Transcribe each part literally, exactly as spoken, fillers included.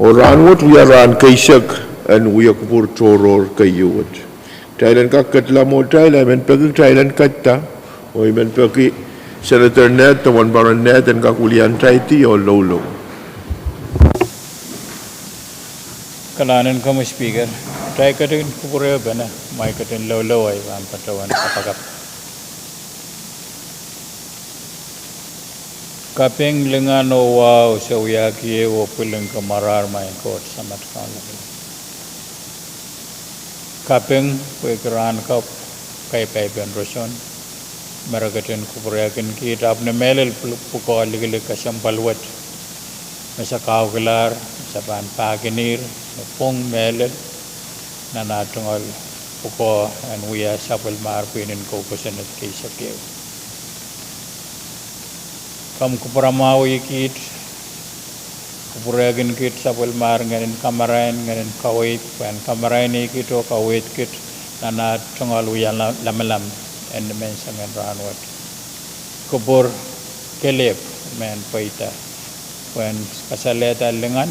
Oh rahnwet wia rahn keisek en wia kupwur tohrohr keieu wet. Kitail en kak ketla mwohtail, I men peki kitail en ketta, oh I men peki Senator Ned, de wahnpoaron Ned en kak wiliandi oh loulou. Kalahngan en komwi Speaker, kitail ketin kupwurehpene, mwein ketin loulou, I pahn patohwan kapakap. Kaping, lingan oh wahu se wiahki ehu oh pwiling kamarahr, maing Koht Samat Kauno. Kaping pwehki rahn kapw, kaipaipen roson me re ketin kupwurehkin kiht, ahpw ni mehlel pwukoa likilik kesempwal wet me se kaukilahr, me se pahn pahkinihr ni pwung mehlel nan ah tungoal pwukoa en wia sapwellimahr pwihn en kou kosonned keisek ehu. Komw kupwuramwahwih kiht, kupwurehkin kiht sapwellimahr ngehnin kamarain, ngehnin kaweid, pwehn kamaraini kiht oh kaweid kiht nan ah tungoal wia lamalam en nimenseng en rahnwet. Kupwur kelehpw mehn pweida, pwehn kasalehda lingan,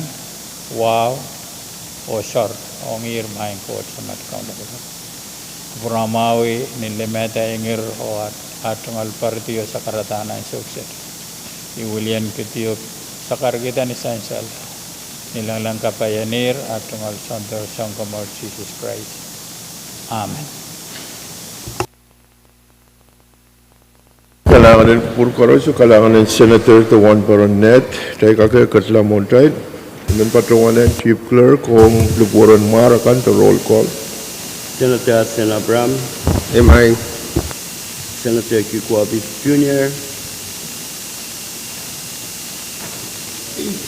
wahu, oh soahr ong ihr, maing Koht Samat Kauno. Kupwuramwahwih ni limehda inger oh ah tungoal pwaridi oh sakaradahn ansou kiset. I wiliandi oh sakarkihda ni sansal, ni lengileng kapaienehr ah tungoal Soundoro Sounkomour Sises Krais. Amen. Kalahngan en kupwur koaros, kalahngan en Senator de wahnpoaron Ned, kitail kak ketla mwohtail, I men patohwan Chief Clerk ong lipwoaren mwahr akan de roll call. Senator Sen Abraham. Amen. Senator Kikuoa Beith Junior.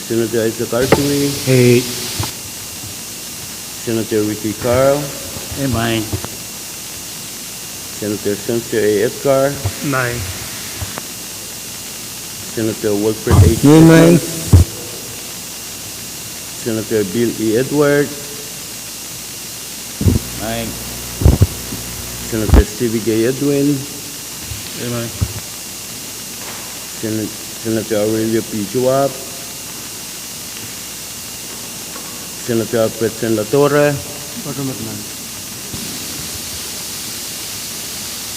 Senator Isaac Arsui. Ei. Senator Ricky Carl. Ei, maing. Senator Spencer A. Edgar. Maing. Senator Wilfred H. Ei, maing. Senator Bill E. Edward. Maing. Senator Stevie K. Edwin. Ei, maing. Sen-, Senator Aurelio P. Joab. Senator Alfred Sen Ladora.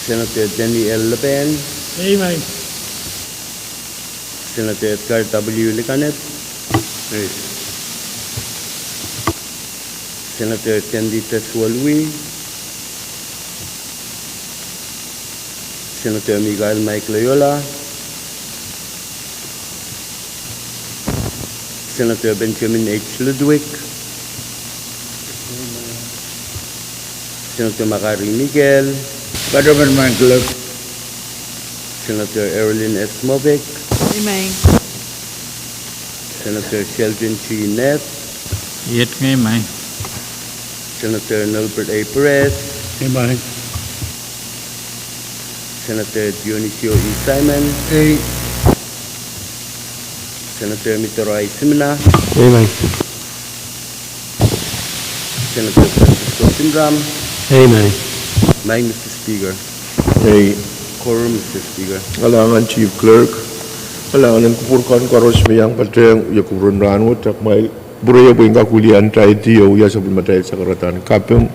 Senator Danny L. Lapan. Ei, maing. Senator Edgar W. Likanep. Ei. Senator Tendi Teswolwi. Senator Michael Mike Loyola. Senator Benjamin H. Ludwig. Senator Makari Mikael. Patohwan, maing Clerk. Senator Erilyn S. Moffitt. Ei, maing. Senator Sheldon G. Ned. Iet, maing. Senator Nilbert A. Perez. Ei, maing. Senator Dionisio E. Simon. Ei. Senator Mitoro I. Simina. Ei, maing. Senator Francisco Simram. Ei, maing. Maing, Mister Speaker. Ei. Quorum, Mister Speaker. Kalahngan Chief Clerk. Kalahngan en kupwur kan koaros me iang patehng wia kupwuren rahnwet, ahpw kumwail kupwurei pwehn kak wiliandi oh wia sapwellimatail sakaradahn kaping.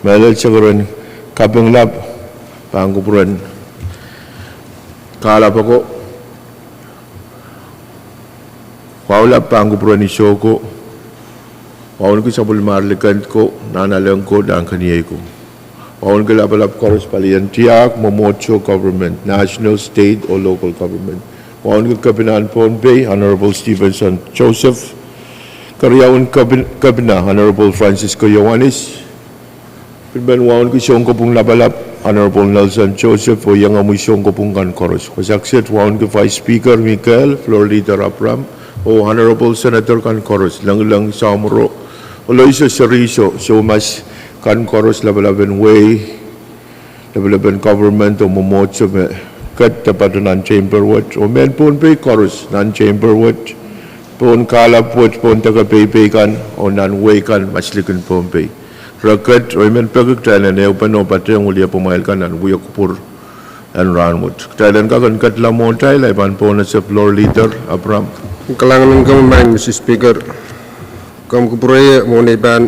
Mehlel sakaradahn kaping lap, pahn kupwuren kahlap ako. Wahu lap pahn kupwuren iso ko. Wauneki sapwellimahr likend ko, nahnalek ko, nahnkeniei ko. Wauneki lapalap koaros palien tiahk, mwomwohdiso, government, national, state oh local government. Wauneki Kepinahn Pohnpei, Honorable Stevenson Joseph. Keriaun Kepin-, Kepina, Honorable Francisco Iohannis. Pil men wauneki sounkopwung lapalap, Honorable Nelson Joseph, oh iengomwi sounkopwung kan koaros. Koasoakoasoia wauneki Vice Speaker Mikael, Floor Leader Abraham, oh Honorable Senator kan koaros, lengileng, samworo, oloiso, seriso, soumas kan koaros, lapalapen wehi, lapalapen government oh mwomwohdiso me ket de patoh nan chamber wet, oh mehn Pohnpei koaros nan chamber wet, pohn kahlap wet, pohn deke peipei kan, oh nan wehi kan, maslikin Pohnpei. Re ket, oh I men peki kitail en ehupene oh patehng wiliepamwail kan nan wia kupwur en rahnwet. Kitail en kak en ketla mwohtail, I pahn pwonehse Floor Leader Abraham. Kalahngan en komwi, maing Mister Speaker. Komw kupwure, mwohn ei pahn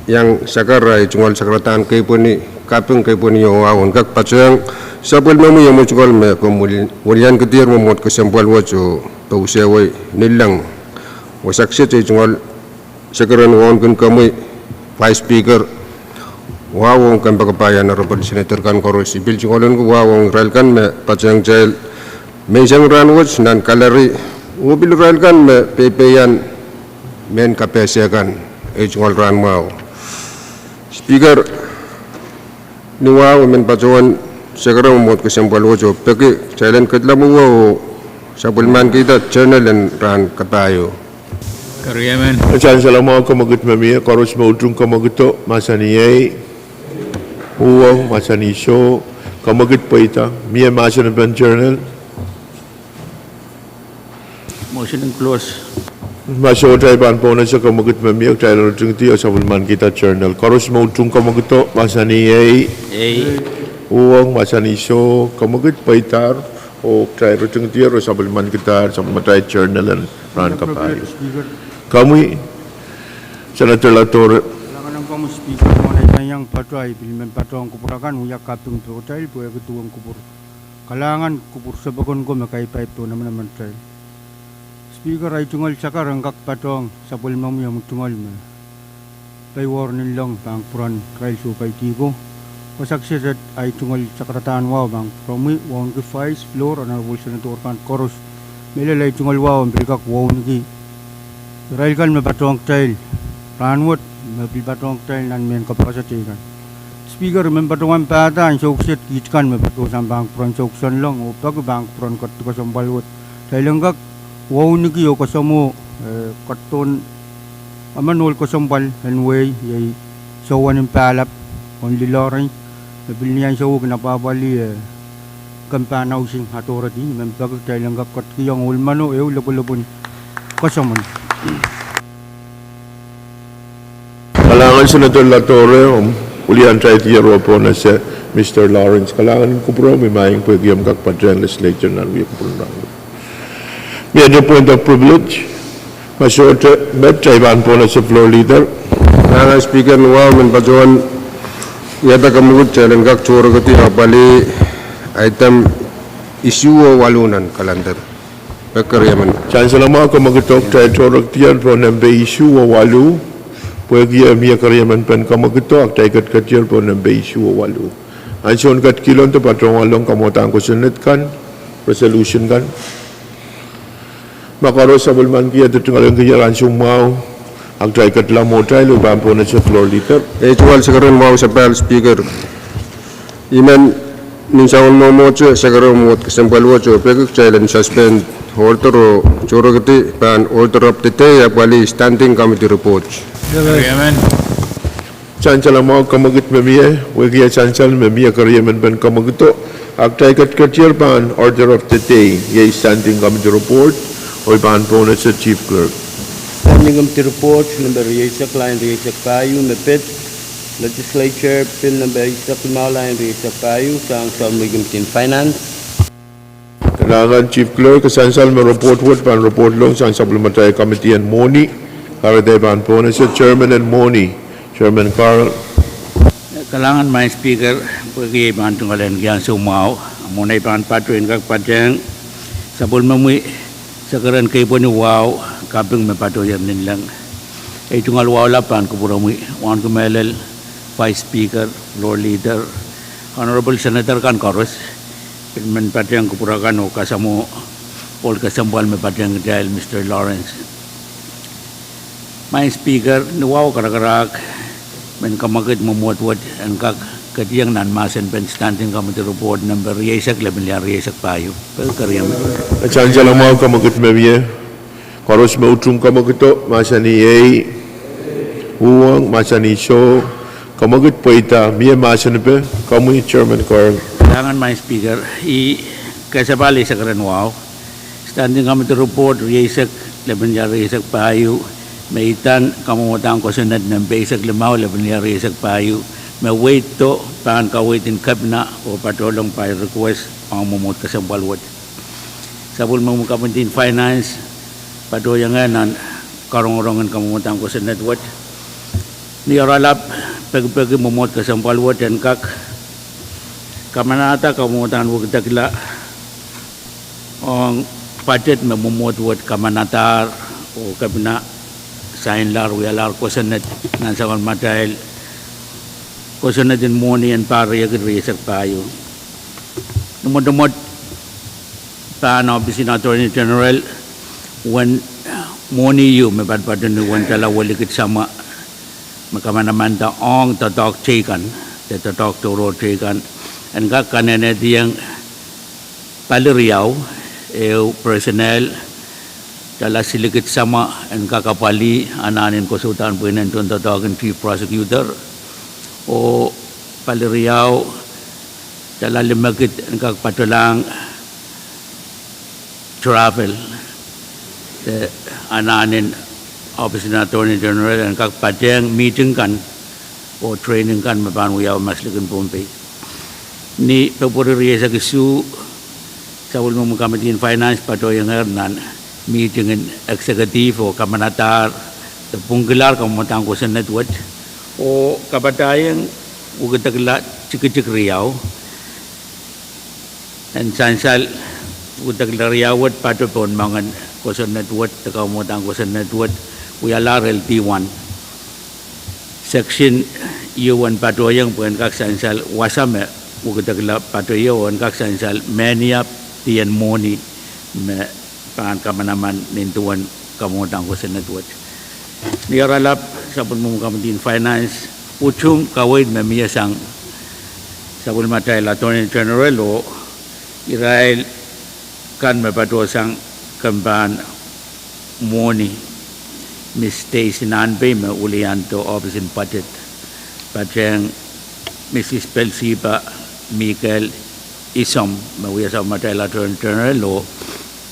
iang sakar ahi tungoal sakaradahn keipweni, kaping keipweni oh wahu en kak patohng sapwellimomwi omw tungoal me komw wiliankidier mwomwohd kesempwal wet oh pwe usehwei nilleng. Wasa kiset ei tungoal sakaradahn wahu ong komwi Vice Speaker, wahu ong kompoakepahi Honorable Senator kan koaros. I pil tungoal en wahu ong irail kan me patohng kitail menseng rahnwet nan gallery, oh pil irail kan me peipeian mehn kapehse kan, ei tungoal rahn mwahu. Speaker, ni wahu I men patohwan sakaradahn mwomwohd kesempwal wet oh peki kitail en kedla mwoweo oh sapwellimankihda journal en rahn kapahieu. Keriemen. Sansal mwahu, kamwekid me mie, koaros me utung kamwekid o, mahsanih ehi, uhwong, mahsanih soh, kamwekid pweida, mie mahsen en journal. Motion to close. Ma sohte pahn pohnese, kamwekid me mie, kitail ritingdi oh sapwellimankihda journal. Koaros me utung kamwekid o, mahsanih ehi, ehi, uhwong, mahsanih soh, kamwekid pweidahr, oh kitail ritingdier oh sapwellimankidahr, sapwellimatail journal en rahn kapahieu. Komwi, Senator Latore. Kalahngan ong komwi Speaker, mwohn ei pahn iang patoh, I pil men patohng kupwur akan wia kaping pohtail pwehki duwen kupwur. Kalahngan kupwur sapwokon ko me kapai pohn emenemen atail. Speaker, ahi tungoal sakar en kak patohng sapwellimomwi omw tungoal me peiwohng nilleng pahn kupwuren irail sohpai dihp ko. Wasa kiset ahi tungoal sakaradahn wahu pahn kupwuromwi, wahu ong Vice Floor, Honorable Senator kan koaros. Mehlel ahi tungoal wahu en pil kak wauneki irail kan me patohng kitail rahnwet, me pil patohng kitail nan mehn kapasate kan. Speaker, I men patohwan pahda ansou kiset kiht kan me patohsang pahn kupwuren Soukisenleng oh peki pahn kupwuren ketikasempwal wet. Kitail en kak wauneki oh kasamwo, eh, ketidohn emen ohl kesempwal en wehi, iei Souwanin Pahlap, Only Lawrence, me pil ni ansou kin apwahpwalih, eh, Kempahn Housing Authority, I men peki kitail en kak ketikihong ohl meno ehu lopwolopwon koasoandi. Kalahngan Senator Latore, omw wiliandi tier oh pohnese Mister Lawrence. Kalahngan en kupwuromwi, maing pwehki omw kak patohng legislature nan wia kupwuren rahn. Mie point of privilege, ma sohte met, I pahn pohnese Floor Leader. Kalahngan Speaker, ni wahu I men patohwan wiahda kamwekid kitail en kak tohrehkidi apwalih item isuh oh waluh nan kalender. Pek keriemen. Sansal mwahu, kamwekido. Kitail tohrehkedier pohn nempe isuh oh waluh, pwehki e mie keriemen pen kamwekido, a kitail ketikedier pohn nempe isuh oh waluh. Ansoun ketikihlondo patohwanohng kamwadahn kosonned kan, resolution kan. Ma koaros sapwellimanki, tungoal en kihong ansou mwahu, a kitail ketila mwohtail oh pahn pohnese Floor Leader. Ei tungoal sakaradahn wahu, Sapahl Speaker. I men, ni soangen mwomwohdiso, sakaradahn mwomwohd kesempwal wet oh peki kitail en suspend order oh tohrehkidi pahn order of the day, apwalih standing committee report. Sansal mwahu, kamwekid me mie, pwehki e sansal me mie keriemen pen kamwekido, a kitail ketikedier pahn order of the day, iei standing committee report, oh I pahn pohnese Chief Clerk. Standing committee report nempe rieisek, lain rieisek pahieu, me pid Legislature Bill nempe eisek limau, lain rieisek pahieu, sang Subcommittee Finance. Kalahngan Chief Clerk, sansal me report wet pahn reportlong sang sapwellimatail committee en mwohni, kahrehda I pahn pohnese Chairman en mwohni, Chairman Carl. Kalahngan maing Speaker, pwehki I pahn tungoal en kihong ansou mwahu, mwohn ei pahn patohwan kak patohng sapwellimomwi sakaradahn keipweni wahu, kaping me patohier nilleng. Ei tungoal wahu lap pahn kupwuromwi, wauneki mehlel Vice Speaker, Floor Leader, Honorable Senator kan koaros, pil men patohng kupwur akan oh kasamwo ohl kesempwal me patohng kitail, Mister Lawrence. Maing Speaker, ni wahu karakarahk men kamwekid mwomwohd wet en kak ketihong nan mahsen pen standing committee report nempe rieisek, lepin lel rieisek pahieu. Pek keriemen. Sansal mwahu, kamwekid me mie. Koaros me utung kamwekido, mahsanih ehi, uhwong, mahsanih soh, kamwekid pweida, mie mahsenipe, komwi Chairman Carl. Kalahngan maing Speaker, I kesapahl ei sakaradahn wahu. Standing committee report rieisek, lepin lel rieisek pahieu, me idan kamwadahn kosonned nempe eisek limau, lepin lel rieisek pahieu, me weido pahn kaweid en kepina oh patohlong by request ong mwomwohd kesempwal wet. Sapwellimomwi committee en Finance patohieng nan karongorong en kamwohmwohdahn kosonned wet. Ni oaralap pekipeki mwomwohd kesempwal wet en kak kamanahda kamwohmwohdahn wekidekla ong budget me mwomwohd wet kamanadahr oh kepina sainlahr wialahr kosonned nan sapwellimatail kosonned en mwohni en pahr riekid rieisek pahieu. Ni mwotomwot pahn ohpis en Attorney General, uwen mwohni ieu me patopato ni uwen tala welikid samwa me kamanamanda ong doadoahk teikan, de doadoahk tohrohr teikan, en kak kanehnehdiong pali riau, ehu personnel, tala silikid samwa en kak apwalih anahn en kosoudahnpweinen tohndoadoahk en Chief Prosecutor, oh pali riau, tala limekid en kak patolahng travel, de anahn en ohpis en Attorney General en kak patehng mihting kan oh training kan me pahn wiawi maslikin Pohnpei. Ni February rieisek isuh, sapwellimomwi Committee en Finance patohiengehr nan mihting en executive oh kamanadahr de pwungkilahr kamwohmwohdahn kosonned wet, oh kapatahieng wekidekla tikitik riau en sansal. Wekidekla riau wet pato pohn moangen kosonned wet de kamwohmwohdahn kosonned wet wialahr L D one section ieu en patohieng pwe en kak sansal wasa me wekidekla pato ie oh en kak sansal mehnia dien mwohni me pahn kamanaman nin duwen kamwohmwohdahn kosonned wet. Ni oaralap, sapwellimomwi Committee en Finance, utung kaweid me mie sang sapwellimatail Attorney General oh irail kan me patohsang kempahn mwohni, Miss Stacy Nanpei me weliandi ohpis en budget, patehng Missus Pelsiba Mikael Isom me wia sapwellimatail Attorney General oh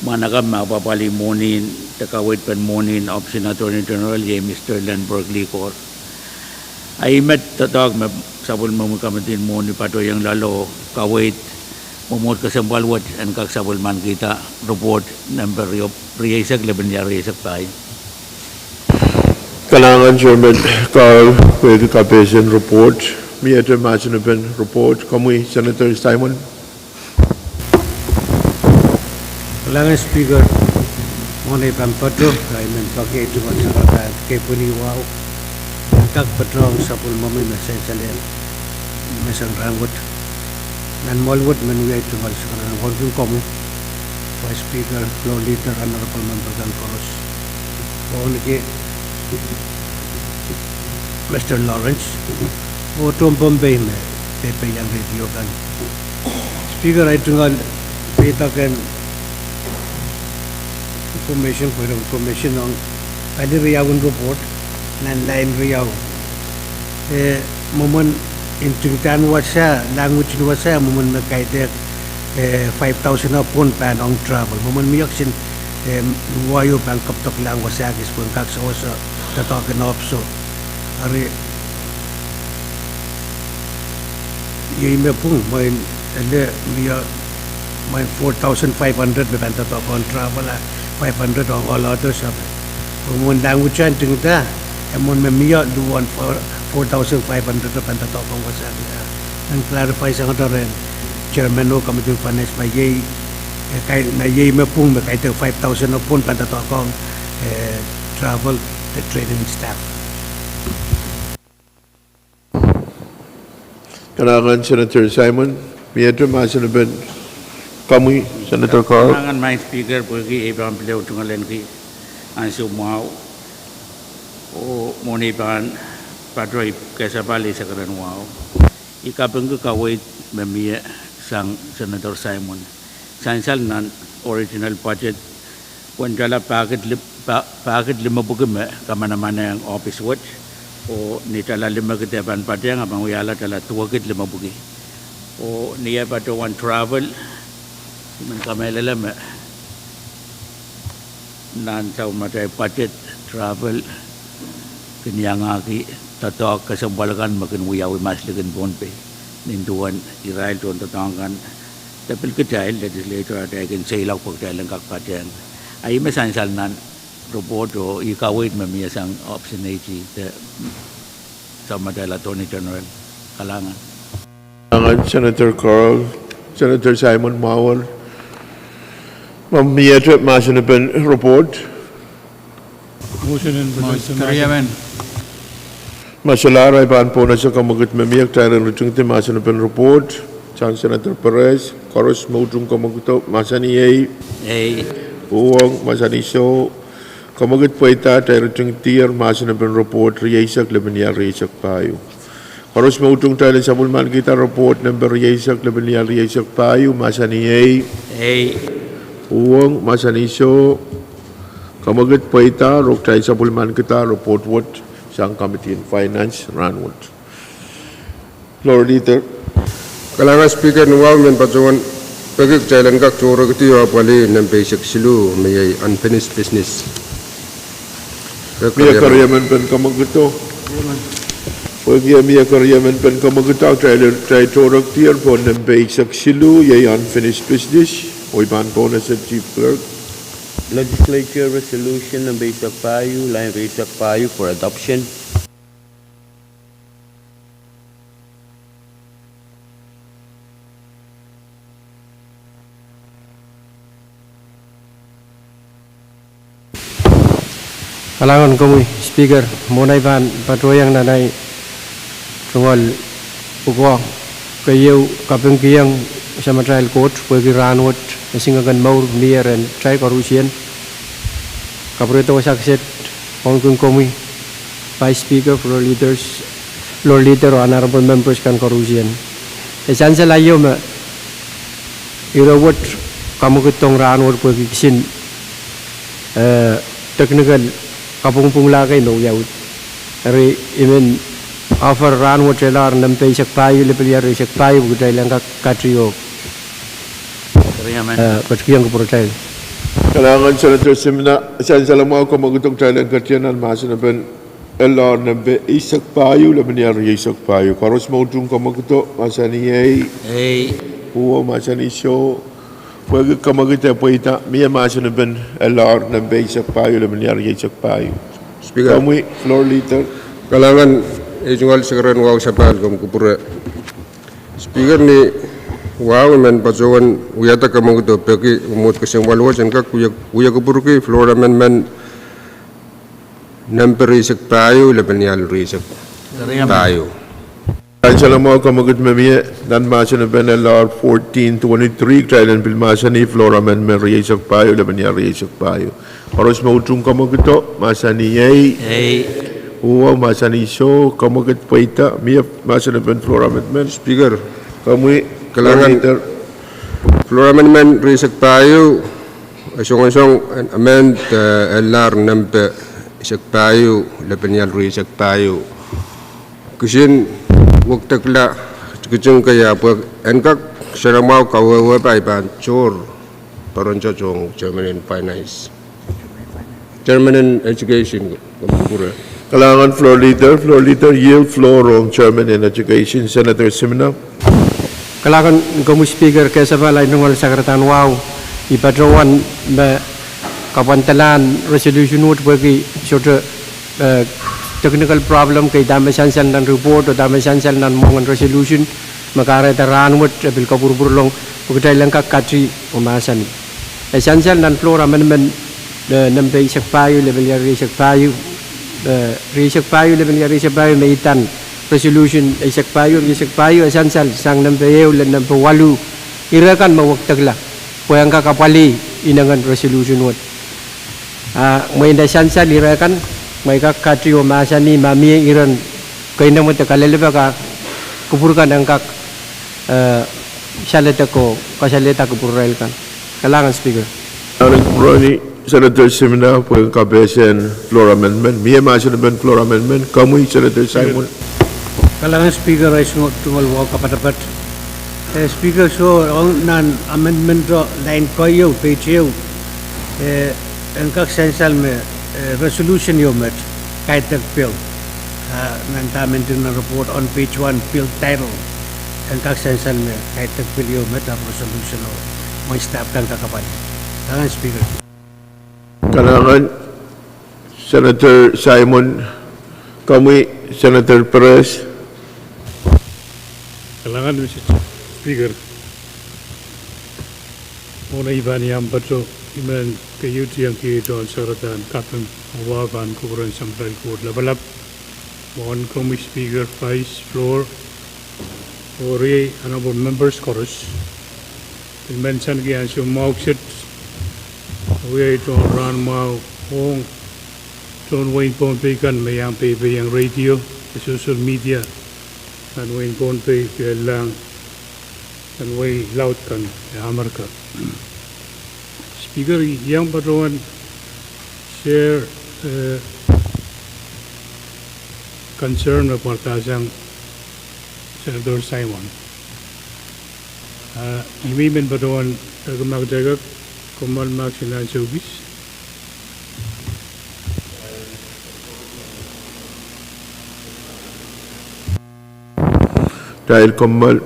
mwahnakapw me apwapwalih mwohnien de kaweidpen mwohnien ohpis en Attorney General iei Mister Lenberg Likor. A ih met doadoahk me sapwellimomwi Committee en Mwohni patohieng loale oh kaweid mwomwohd kesempwal wet en kak sapwellimanikihda report nempe rieisek lepin rieisek pahieu. Kalahngan Chairman Carl pwehki kapehsen report. Miehte mahsen en report, komwi Senator Simon. Kalahngan Speaker, mwohn ei pahn patoh, I men poakiei tungoal sakarada kepwini wahu en kak patohng sapwellimomwi me sansalehr me sang rahnwet. Nan mwoahl wet men wiawi tungoal sakarada wauneki komwi, Vice Speaker, Floor Leader, Honorable Member kan koaros, wauneki Mister Lawrence, oh tohn Pohnpei me peipehiong radio kan. Speaker, ei tungoal peidek en information, point of information ong pali riau en report, nan line riau. Eh, mwomwen ntingdahn wasa, language en wasa, mwomwen me kaidehk, eh, five thousand pwon pahn ong travel. Mwomwen me iohk sin, eh, luwau pahn kapwdoklahng wasa kis pwehn kak sewese doadoahk en ohpis. Ari, iei me pwung, mwein ele mie, mwein four thousand five hundred me pahn doadoahk ong travel, a five hundred ong all others. Mwomwen language ah ntingda, e mwomwen me mie luwau four thousand five hundred pahn doadoahk ong wasa. En clarify sangete rehn Chairman oh Committee en Finance ma iei, eh, kaidehk, ma iei me pwung me kaidehk five thousand pwon pahn doadoahk ong, eh, travel de training staff. Kalahngan Senator Simon, miehte mahsen en report, komwi Senator Carl. Kalahngan Madam Speaker, pwehki ei pahn pil tungoal ahneki ansou mwahu, oh mwohn ei pahn patoh kesempwal eisek ren wahu. I kapingki kaweid me mie sang Senator Simon. Sansal nan original budget, pwehn tala pahkid lim-, pa-, pahkid limepwiki me kamanamanehng ohpis wet, oh ni tala limekid e pahn patehng a pahn wiahla tala duwekid limepwiki. Oh ni e patohwan travel, I men kamehlele me nan sapwellimatail budget, travel kin iangahki doadoahk kesempwal kan me kin wiawi maslikin Pohnpei nin duwen irail tohndoadoahk kan, de pil kitail legislature atail kin seiloak pwe kitail en kak patehng. A ih me sansal nan Report oh ih kaweid me mie sang option eighty, de, samatail Attorney General. Kalahngan. Kalahngan Senator Carl, Senator Simon Mawel. Ma miehte mahsen en report. Motion en Mo-, President. Keriamen. Ma solahr ahi pahn pohnese kamwekid me mie, kitail en ritingdi mahsen en report sang Senator Perez, koaros me utung kamwekid o, mahsanih ei. Ei. Uhwong, mahsanih soh. Kamwekid pweida, kitail ritingdier mahsen en report rieisek lepin ial rieisek pahieu. Koaros me utung, kitail en sapwellimankihda report nempe rieisek lepin ial rieisek pahieu, mahsanih ei. Ei. Uhwong, mahsanih soh. Kamwekid pweida, oh kitail sapwellimankihda report wet sang Committee on Finance rahnwet. Floor Leader. Kalahngan Speaker, ni wahu I men patohwan peki kitail en kak tohrekidi oh apwalih nempe eisek siluh me iei unfinished business. Mie keriemen pen kamwekid o. Pwehki mie keriemen pen kamwekid o, kitail, kitail tohrekdier pohn nempe eisek siluh, iei unfinished business. Oh I pahn pohnese Chief Clerk. Legislature Resolution nempe eisek pahieu, lain rieisek pahieu for adoption. Kalahngan komwi Speaker, mwohn ahi pahn patohiong nan ahi tungoal pwukoa, keieu kapingkihong samatail Koht pwehki rahnwet, esingek en mour mie rehn kitail koarusie. Kapwuredo wasa kiset ong komwi, Vice Speaker, Floor Leaders, Floor Leader, oh Honorable Members kan koarusie. E sansal aio me ire wet kamwekid ong rahnwet pwehki kisin, eh, technical kapwungpwungla kei me wiawi. Eri I men offer rahnwet elahr nempe eisek pahieu lepin ial rieisek pahieu pwe kitail en kak katido. Eh, ketikihong kupwuratail. Kalahngan Senator Simina, sansal mwahu kamwekid o, kitail en ketido nan mahsen pen elahr nempe eisek pahieu lepin ial rieisek pahieu. Koaros me utung kamwekid o, mahsanih ei. Ei. Uhwong, mahsanih soh. Pwehki kamwekid e pweida, mie mahsen pen elahr nempe eisek pahieu lepin ial rieisek pahieu. Speaker. Komwi Floor Leader. Kalahngan, eh, tungoal sekerehn wahu sapahl, komw kupwure. Speaker, ni wahu I men patohwan wiahda kamwekid o peki mwomwohd kesempwal wet en kak wia, wia kupwurki floor amendment nempe rieisek pahieu lepin ial rieisek pahieu. Sansal mwahu kamwekid me mie nan mahsen pen elahr fourteen twenty-three, kitail en pil mahsanih floor amendment rieisek pahieu lepin ial rieisek pahieu. Koaros me utung kamwekid o, mahsanih ei. Ei. Uhwong, mahsanih soh. Kamwekid pweida, mie mahsen pen floor amendment. Speaker. Komwi. Kalahngan. Leader. Floor amendment rieisek pahieu, e songosong en amend, eh, elahr nempe eisek pahieu lepin ial rieisek pahieu. Kisin wekidekla kiting kei ahpw en kak sansal mwahu kawehwe pwe I pahn tohr poaron tohtohng Chairman en Finance. Chairman en Education, komw kupwure. Kalahngan Floor Leader, Floor Leader yield floor ong Chairman en Education, Senator Simina. Kalahngan komwi Speaker, kesepahl ahi tungoal sakarada en wahu, I patohwan me kapwandalahn resolution wet pwehki sohte, eh, technical problem kei, dahme sansal nan report oh dahme sansal nan mohngiong en resolution me kahrehda rahnwet e pil kapwurpwurlong pwe kitail en kak katido oh mahsanih. E sansal nan floor amendment, eh, nempe eisek pahieu lepin ial rieisek pahieu, eh, rieisek pahieu lepin ial rieisek pahieu me idahn resolution eisek pahieu rieisek pahieu, e sansal sang nempe ehu lel nempe waluh, ire kan me wekidekla pwe en kak apwalih inengen resolution wet. Ah, mwein e sansal ire kan, mwein I kak katido oh mahsanih ma mie iren keinemwe de kalelipek, ah, kupwur kan en kak, eh, saledek oh kasalehda kupwurarail kan. Kalahngan Speaker. Kalahngan Senator Simina pwehn kapehse floor amendment. Mie mahsen pen floor amendment. Komwi Senator Simon. Kalahngan Speaker, ahi tungoal wahu kapatapat. Eh, Speaker, soh, ong nan amendment o lain keieu, page ehu, eh, en kak sansal me, eh, resolution ieu met, kaidehk pil. Ah, nan dahme nting nan report on page one, bill title, en kak sansal me kaidehk pil ieu met ahpw resolution o mwein staff kan kak apwalih. Kalahngan Speaker. Kalahngan. Senator Simon, komwi Senator Perez. Kalahngan, Mister Speaker. Mwohn ei pahn iang patoh, I men keieu tiengki tohn sakaradahn kaping oh wa pahn kupwuren Samatail Koht Lapalap, mwohn komwi Speaker, Vice, Floor, oh riei honorable members koaros. Pil men sanki ansou mwahu kiset, oh iei tohn rahn mwahu ong tohn wehin Pohnpei kan me iang peipehiong radio, social media, nan wehin Pohnpei, kilang nan wehi laud kan en Amerika. Speaker, I iang patohwan share, eh, concern me pwarada sang Senator Simon. Ah, I men patohwan, eh, kak mahk, kak kommoal mahk sang ansou kis. Kitail kommoal